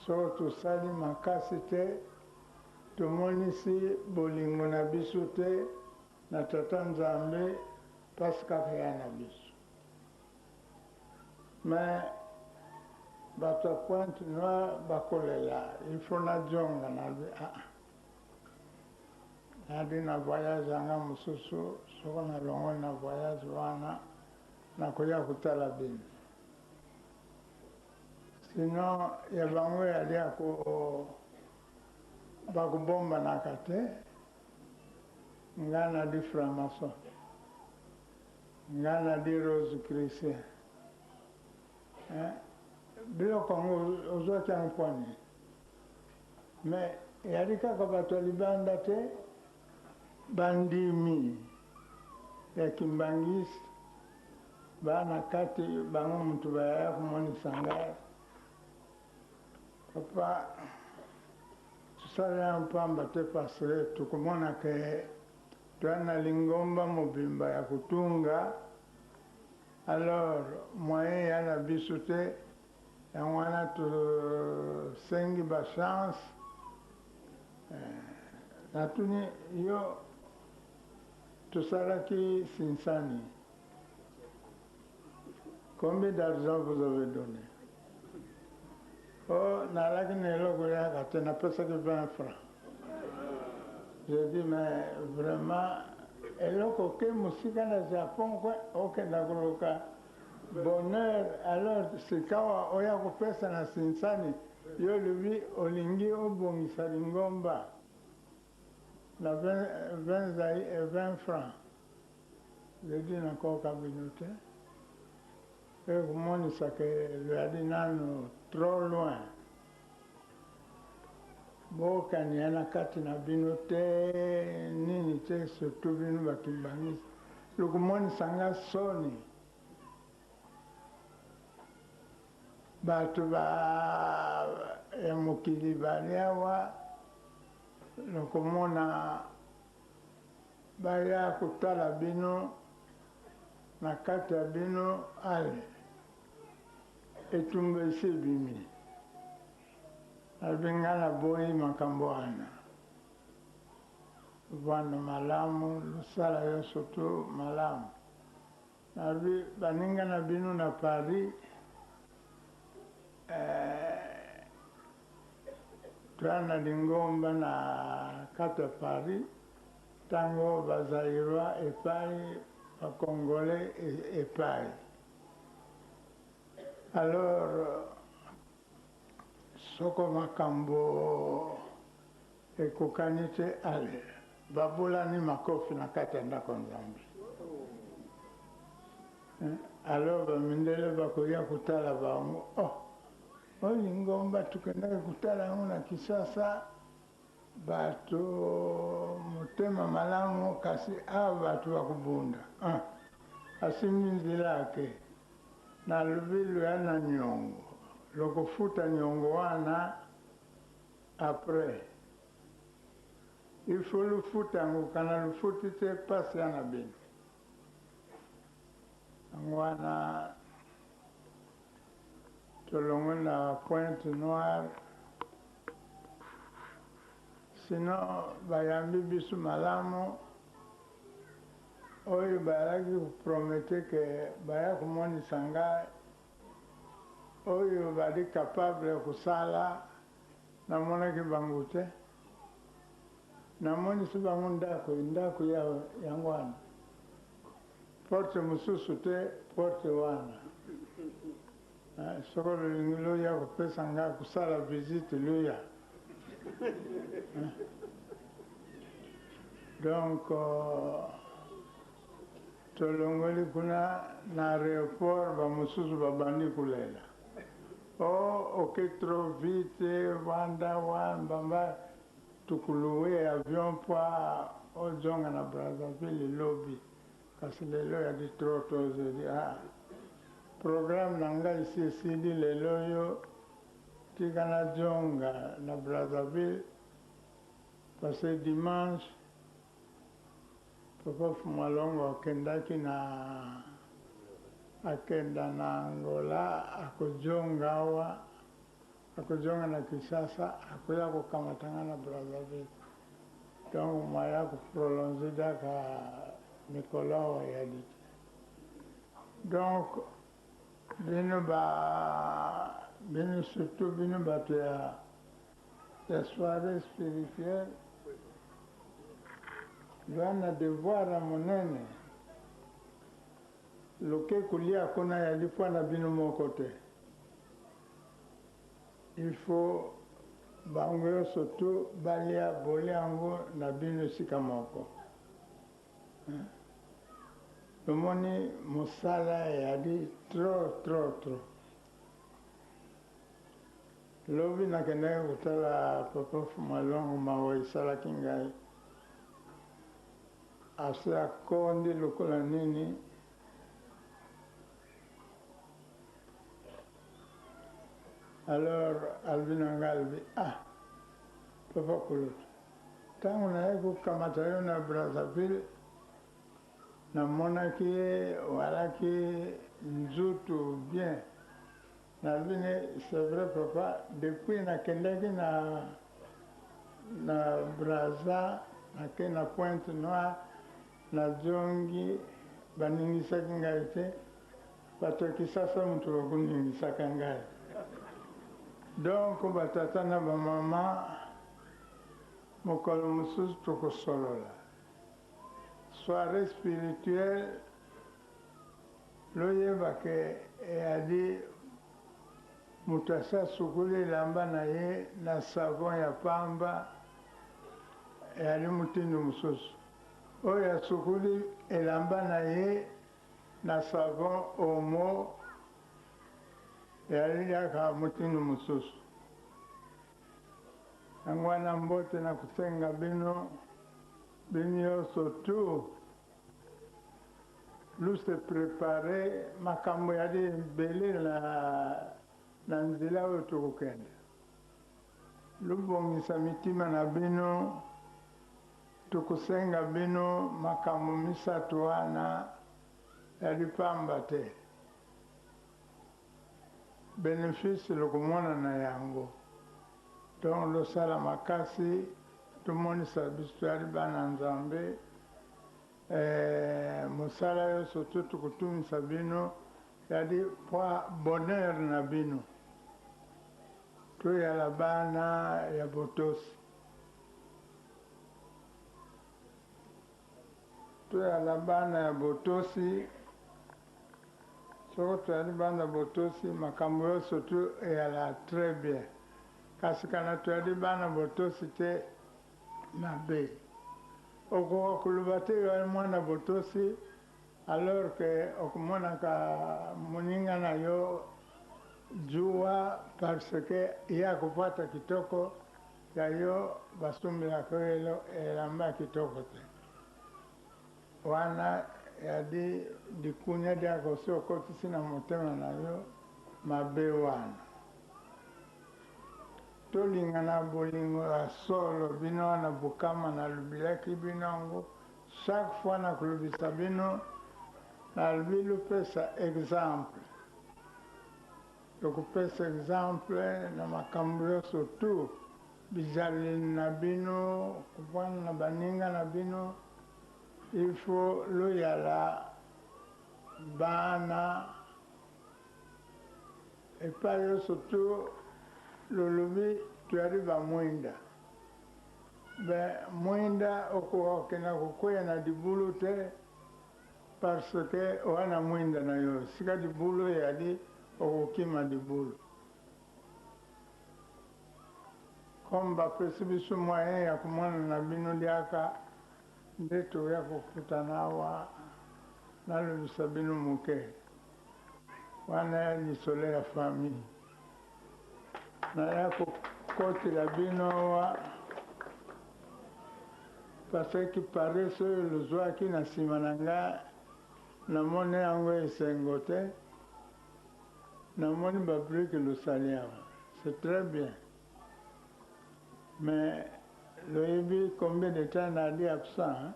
soko tosali makasi te tomonisi bolingo na biso te na tata nzambe pasi kaka eya na biso mais bato ya pointe noire bakolela il faut nazonga nalobi aa Nadi na voyage yanga mosusu soko na longoli na voyage wana nakoya kotala bino sinon ya bango eyali ya ko bakobombanaka te nga nadi franc-maçon nga nadi rose-crucien hein biloko yango ozwaki yango mpo nini? Mais eyali kaka bato ya libanda te, bandimi ya kimbanguiste ba na kati bango mutu bayaya komonisa ngai papa tosala yango pamba te parce que tokomona ke toya na lingomba mobimba ya kotunga alors moyen ya na biso te. Yango wana tosengi ba chance natuni yo tosalaki sinsani combien d'argent vous avez donne oh nalaki na eloko yaka te napesaki 20 francs je dis mais vraiment eloko oke mosika na japon kwe okenda koluka. Bonheur alors sikawa oya kopesa na sinsani yo olobi olingi obongisa lingomba na 20 20 francs je dis nakoka bino te ekomonisa ke loyali nanu trop loin Bokania na kati na bino te nini te surtout bino ba kimbanguiste lokomonisa nga soni batu ba ya mokili bali awa lokomona baya kotala bino na kati ya bino ale etumba esi ebimi. Alobi nga naboyi makambo wana. Vanda malamu, losala yonso tout malamu. Nalobi baninga na bino na Paris eh, toya na lingomba na kati ya Paris tango ba Zaïrois epai ba Congolais epai. Alors Soko makambo ekokani te ale babolani makofi na kati ya ndako ya Nzambe. Alors ba mindele bakoya kotala bango, oh oyo lingomba tokendaki kotala yango na Kinshasa, bato motema malamu kasi awa bato bakobunda. Ah, asimbi nzela ake. Nalobi loya na niongo lokofuta niongo wana après il faut lofuta yango kana lofuti te pasi ya na bino yango wana tolongwe na pointe noire sinon bayambi biso malamu. Oyo bayalaki ko promete que baya komonisa nga oyo bali capable ya kosala, namonaki bango te. Namonisi bango ndako, ndako ya yango wana. Porte mosusu te, porte wana. Soko lolingi loya kopesa nga kosala visite loya. Donc tolongoli kuna na aeroport ba mosusu babandi kolela. Oh oke trop vite vanda wa mbamba tukuluwe avion po ozonga na Brazzaville lobi. Kasi lelo ya di trop tôt je dis ah programme na ngai esi esili lelo oyo tika nazonga na Brazzaville parce que dimanche papa Fumalongo akendaki na akenda na Angola akozonga awa akozonga na Kinshasa akoya kokamata ngai na Brazzaville. Donc moyen ya ko prolonger kaka mikolo awa eyali te. Donc bino ba bino surtout bino bato ya ya soiree spirituelle loa na devoir ya monene loke kolia kuna yali mpo na bino moko te. Il faut bango yonso tout balia bolia yango na bino esika moko hein omoni mosala eyali trop trop trop lobi nakendaki kotala papa Fumalongo mawa esalaki ngai asi akondi lokola nini. Alors alobi na ngai alobi ah papa kulutu tango naye kokamata yo na Brazzaville namonaki ye owalaki nzutu bien nalobi ne c'est vrai papa depuis nakendaki na na Brazza nake na Pointe Noire Nazongi baningisaki ngai te, bato ya kisasa mutu bakoningisaka ngai. Donc ba tata na ba mama mokolo mosusu tokosolola. Soiree spirituelle. Loyeba ke eyali moto asi asukoli elamba na ye na savon ya pamba, eyali motindo mosusu. Oyo asukoli elamba na ye na savon Omo, eyali kaka motindo mosusu. Yango wana mbote na kosenga bino, bino nyonso tout, Lu se preparer makambo yali ebele na na nzela oyo tokokende. Lubongisa mitima na bino, tokosenga bino makambo misatu wana yali pamba te. Benefice lokomona na yango. Donc losala makasi tomonisa biso toyali bana Nzambe. Eeh mosala yoso tout tokotumisa bino yali pwa bonheur na bino toyala bana ya botosi toyala bana ya botosi soko toyali bana botosi makambo yoso tout eyala très bien kasi kana toyali bana botosi te mabe. Okoka koloba te yo mwana botosi alors que okomonaka moninga na yo zuwa parce que ye akopwata kitoko ya yo basumbelaka yo elamba ya kitoko te. Wana yadi likunya diaka osi okotisi na motema na yo mabe wana. Tolingana bolingo ya solo bino wana bokama nalobilaki bino yango chaque fois nakolobisa bino nalobi lopesa exemple tokopesa exemple na makambo yonso tout bizaleli na bino kovanda na baninga na bino il faut loyala bana Epai yonso to lolobi toyali ba mwinda. Be mwinda okoka kokenda kokweya na libulu te parce que oa na mwinda na yo. Esika libulu eyali okokima libulu. Comme bapesi biso moyen ya komona na bino liaka nde toya kokutana awa nalobisa bino moke. Wana ya lisolo ya famille. Naya kokotela bino awa parce que paresse oyo lozwaki na nsima na nga namoni yango esengo te. Namoni ba briques losali awa. C'est très bien. Mais loyebi combien de temps nali absent hein?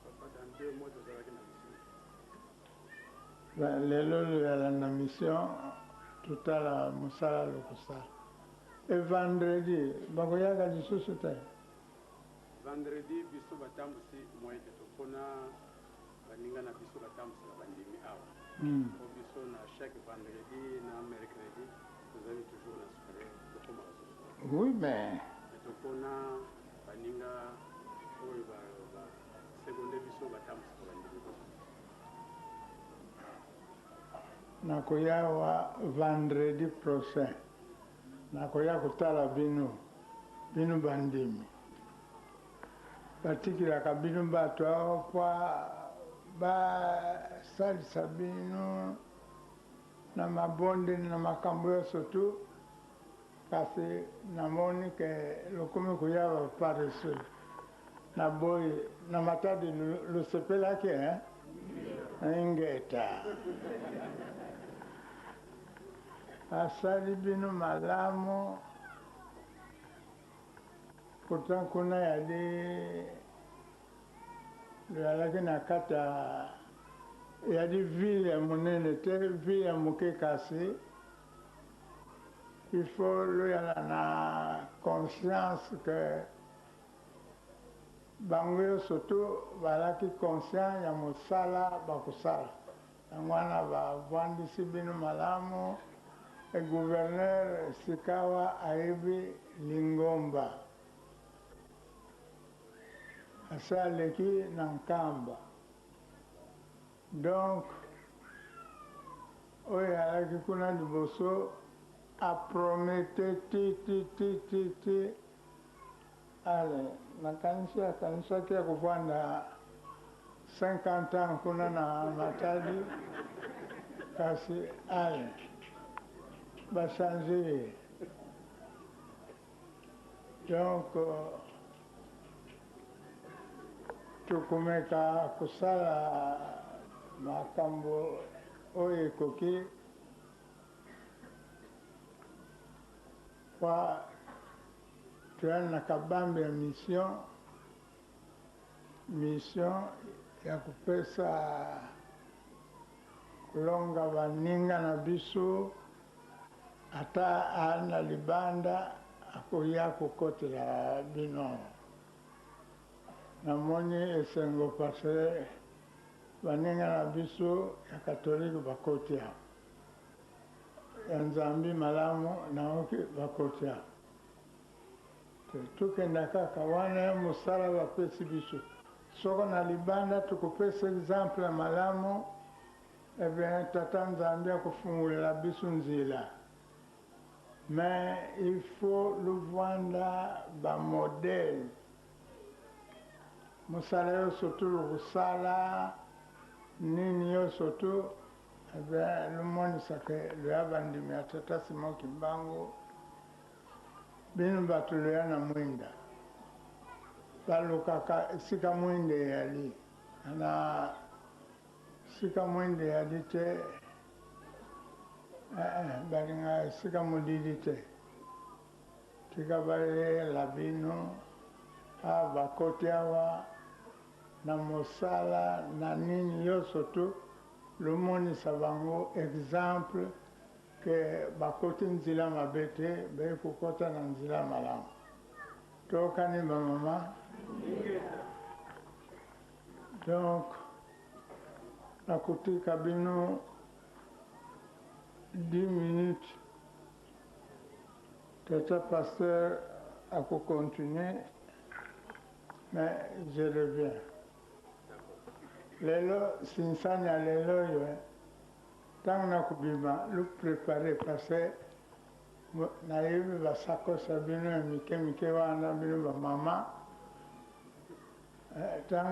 Papa dans deux mois tozalaki na mission. Ba lelo loyala na mission totala mosala lokosala. Et vendredi bakoyaka lisusu te? Vendredi biso batambusi moyen te topona baninga na biso batambusaka bandimi awa po biso na chaque vendredi na mercredi tozali toujours na soiree tokomaka ce soir. Oui mais. Mais topona Baninga oyo ba ba seconde biso batambusaka bandimi biso. Nakoya awa vendredi prochain nakoya kotala bino bino bandimi batikelaka bino bato awa po basalisa bino na mabondeli na makambo yonso tout. Kasi namoni ke lokomi koya ba paresseux na boyi na Matadi losepelaki hein ingeta asali bino malamu pourtant kuna yali loyalaki na kati ya yali ville ya monene te ville ya moke kasi Il faut loyala na conscience que bango yonso tout balaki conscient ya mosala bakosala. Yango wana bavandisi bino malamu et gouverneur sikawa ayebi lingomba. Asi aleki na Nkamba. Donc oyo alaki kuna liboso a promete ti ti ti ti ti ale nakanisi akanisaki ya kovanda 50 ans kuna na Matadi, kasi ale ba change ye. Donc tokomeka kosala makambo oyo ekoki po toyani na kabambe ya mission, mission ya kopesa kolonga baninga na biso, ata a na libanda akoya kokotela bino. Namoni esengo parce baninga na biso ya katolike bakoti awa, ya Nzambi malamu naoki bakoti awa. Tokenda kaka wana ya mosala bapesi biso. Soko na libanda tokopesa exemple ya malamu, eh bien Tata Nzambe akofungolela biso nzela. Mais il faut lovanda ba modèle, mosala nyonso tu lokosala nini nyonso tu, eh bien lomonisaka loya bandimi ya Tata Simon Kimbangu. Bino bato loya na mwinda, balukaka esika mwinda eyali na esika mwinda eyali te, balingaka esika molili te. Tika bayela bino awa, bakoti awa na mosala na nini nyonso tu, lomonisa bango exemple ke bakoti nzela mabe te, baye kokota na nzela malamu. Tokani bamama. Donc nakotika bino 10 minutes, tata pasteur akocontinue, mais je reviens. Lelo sinsani ya lelo oyo, ntango nakobima, lo prépare parce que nayebi basakosa bino ya mike mike wana, bino bamama, ntango